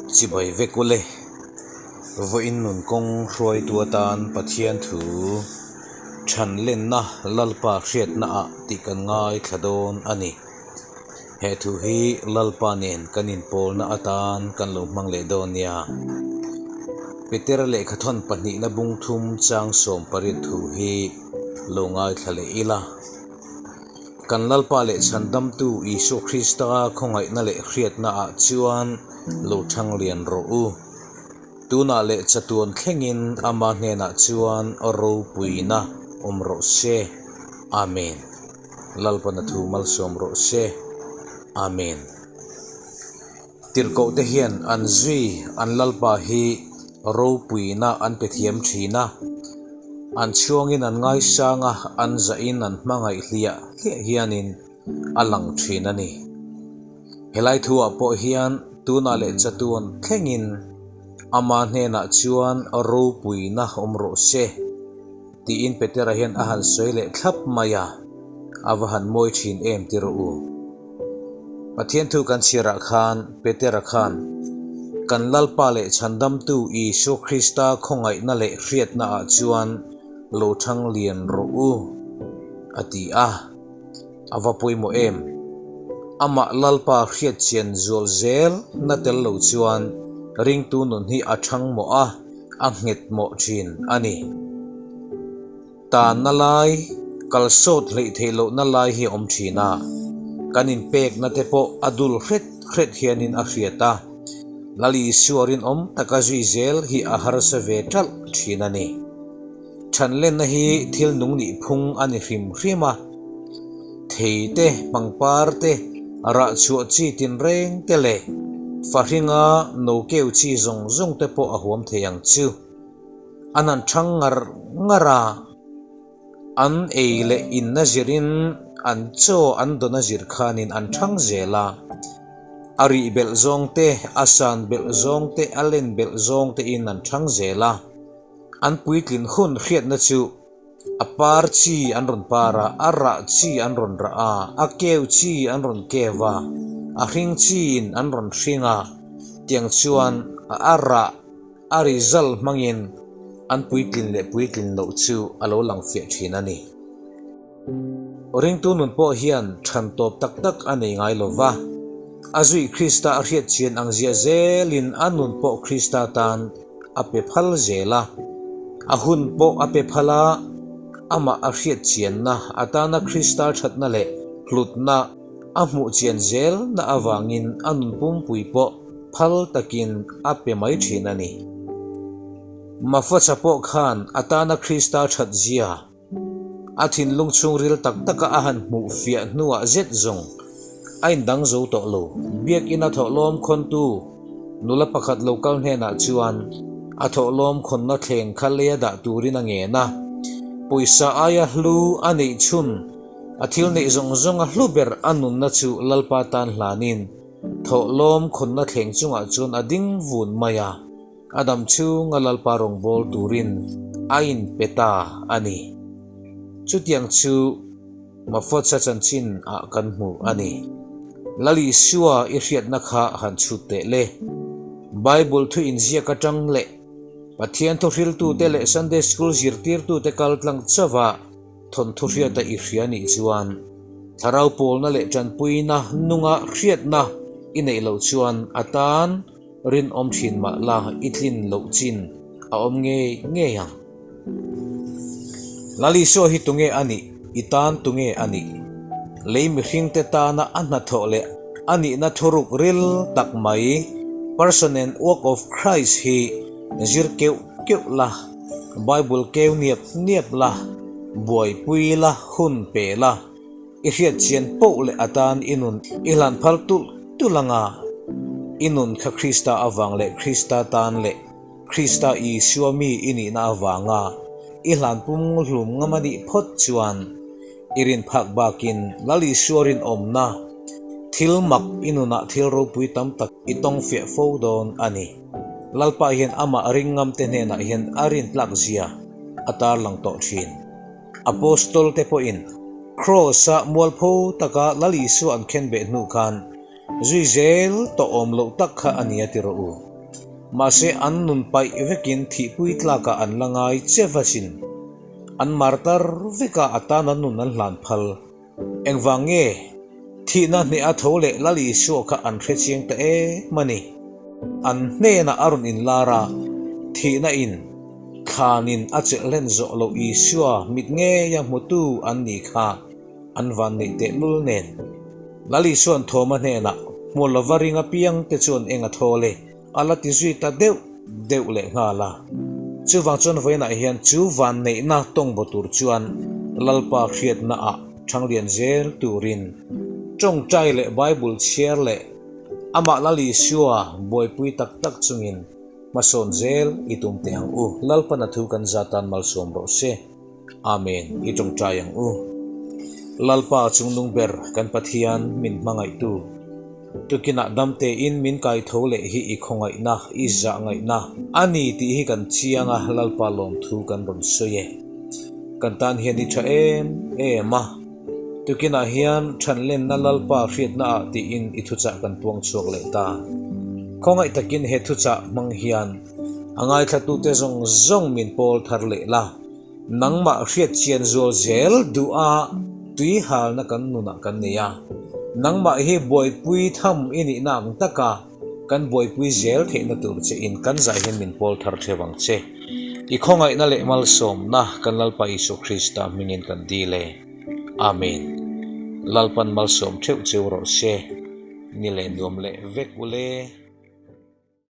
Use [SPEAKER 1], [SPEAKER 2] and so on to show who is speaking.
[SPEAKER 1] Chibai vek ule, vawiin nun kawng hruaitu atan Pathian thu than lenna Lalpa hriatna ah tih kan ngaithla dawn a ni. He thu hi Lalpa nen kan inpawlna atan kan lo hmang leh dawn nia. Petera lehkhathawn pahnihna bungthum chang 18 thu hi lo ngaithla leh ila. Kan Lalpa leh Chhandamtu Isua Krista khawngaihna leh hriatna ah chuan lo thang lian rawh u. Tunah leh chatuan thlengin Ama hnenah chuan ropuina awm rawh se. Amen. Lalpana thu malsawm rawh se. Amen. Tirhkohte hian an zui an Lalpa hi ropuina an pe thiam thin a, an chhuangin an ngaisang a, an zahin an hmangaih hliah hliah hianin a lang thin a ni. Helai thuah pawh hian tunah leh chatuan thlengin ama hnenah chuan ropuina awm rawh se tiin Petera hian a han sawi leh thlap mai a, a va han mawi thin em ti rawh u. Pathian thu kan chhiarah khan Petera khan kan Lalpa leh Chhandamtu Isua Krista khawngaihna leh hriatnaah chuan lo thang lian rawh u a ti a, a va pawimawh em? Amah Lalpa hriatchian zual zel na tel lo chuan ringtu nun hi a thang mawh a, a nghet mawh thin a ni. Tanna lai, kal sawt hleih theih lohna lai hi a awm thin a, kan inpekna te pawh a dul hret hret hianin a hriat a, Lal Isua rinawm taka zui zel hi a harsa ve ṭalh thin a ni. Ṭhanlenna hi thil nung nih phung a ni hrim hrim a, thei te, pangpar te, rah chhuah chi tinreng te leh fahringa no keu chi zawng zawng te pawh a huam thei ang chu. An han thang ngar ngar a, an ei leh inna zirin an chaw an dawn a zir khanin an thang zel a, a rih belh zawng te, a san belh zawng te, a len belh zawng tein an thang zel a, an puitlin hun hriatna chu a par chi an rawn par a, a rah chi an rawn rah a, a keu chi an rawn keu a, a hring chiin an rawn hring a, tiang chuan a rah. A result hmangin an puitlin leh puitlin loh chu a lo lang fiah thin a ni. Ringtu nun pawh hian than tawp tak tak a nei ngai lo va, a zui Krista a hriat chian ang ziah zelin a nun pawh Krista tan a pe phal zel a, a hun pawh a pe phal a, amah a hriat chianna atana Krista thatna leh hlutna a hmuh chian zelna avangin a nun pumpui pawh phal takin a pe mai thin a ni. Mafacha pawh khan a tana Krista that zia a thinlung chhungril tak taka a han hmuh fiah hnuah zet zawng a indang zo tawh lo. Biakina thawhlawm khawntu nula pakhat lo kal hnenah chuan a thawhlawm khawnna thleng kha leia dah turin a ngen a, pawisa aia hlu a neih chhun a thil neih zawng zawnga hlu ber a nunna chu Lalpa tan hlanin Thawhlawm khawnna thleng chungah chuan a ding vun mai a, a dam chhunga Lalpa rawngbâwl turin a inpe ta a ni. Chutiang chu Mafawtsa chanchin ah kan hmu a ni. Lal Isua i hriatna kha han chhut teh le. Bible thu inziak atang leh Pathian thuhriltute leh Sunday School zirtirtute kal tlang chauh a, Thawnthu hriata i hria nih chuan thlarau pawlna leh tanpuina nunga hriatna i neih loh chuan a tan rinawm thin mah la i tlin loh chin a awm ngei ngei ang. Lal Isua hi tunge a nih? I tan tunge a nih? Lei mihringte tana a hnathawh leh a nihna thuruk ril tak mai Person and Work of Christ hi zir keuh keuh la. Bible keu niap niap la, buaipui la, hun pe la, i hriat chian poh leh atan i nun i hlan phal tulh tulh anga, i nun kha Krista avang leh Krista tan leh Krista Isua mi i nihna avanga i hlan pum hlum ngam a nih phawt chuan i rin phak bakin Lal Isua rinawmna thil mak i nunah thil ropui tam tak i tawng fiah fo dawn a ni. Lalpa hian amah ringngamte hnenah hian a rintlak zia a tarlang tawh thin. Apostol te pawhin Kraws-a mualpho taka Lal Isua an khenbeh hnu khan zui zel tawh awm loh tak kha a nia ti rawh u. Mahse an nun paih vekin thihpui tlakah an la ngai che va sin. An martar veka a tan an nun an hlan phal. Engvang nge thihna hneh a tho leh Lal Isua kha an hre chiang ta em a ni. An hnenah a rawn inlar a, thihna in thlanin a chelh hlen zawh loh Isua mit ngeia hmutu an ni kha an van neih tehlul nen. Lal Isua'n Thawma hnenah hmu lova ring apiang te chuan eng a thawl e? A la ti zui ta deuh deuh leh nghal a. Chuvang chuan vawiinah hian chu vanneihna tawngbaw tur chuan Lalpa hriatna ah thanglian zel turin tawngtai leh Bible chhiar leh amah Lal Isua buaipui tak tak chungin hmasawn zel i tum teh ang u. Lalpan a thu kan zatan malsawm rawh se. Amen, i tawngtai ang u. Lalpa chungnung ber kan Pathian min hmangaihtu, tukinah damtein min kaitho leh hi i khawngaihna, i zahngaihna a ni tih hi kan chiang a, Lalpa lawmthu kan rawn sawi e. Kan tan hian i tha em em a, tukinah hian thanlenna Lalpa hriatna ah tiin i thuchah kan puang chhuak leh ta. Khawngaih takin he thuchah hmang hian a ngaithlatute zawng zawng min pawl thar leh la. Nangmah hriat chian zual zel duh a tui halna kan nunah kan nei a, nangmah hi buaipui tham i nihna ang taka kan buaipui zel theihna tur che in kan zah hian min pawl thar theuh ang che. I khawngaihna leh malsawmna kan Lalpa Isua Krista hmingin kan dil e. Amen. Lalpan malsawm theuh cheu rawh se. Ni leh nuam leh vek ule.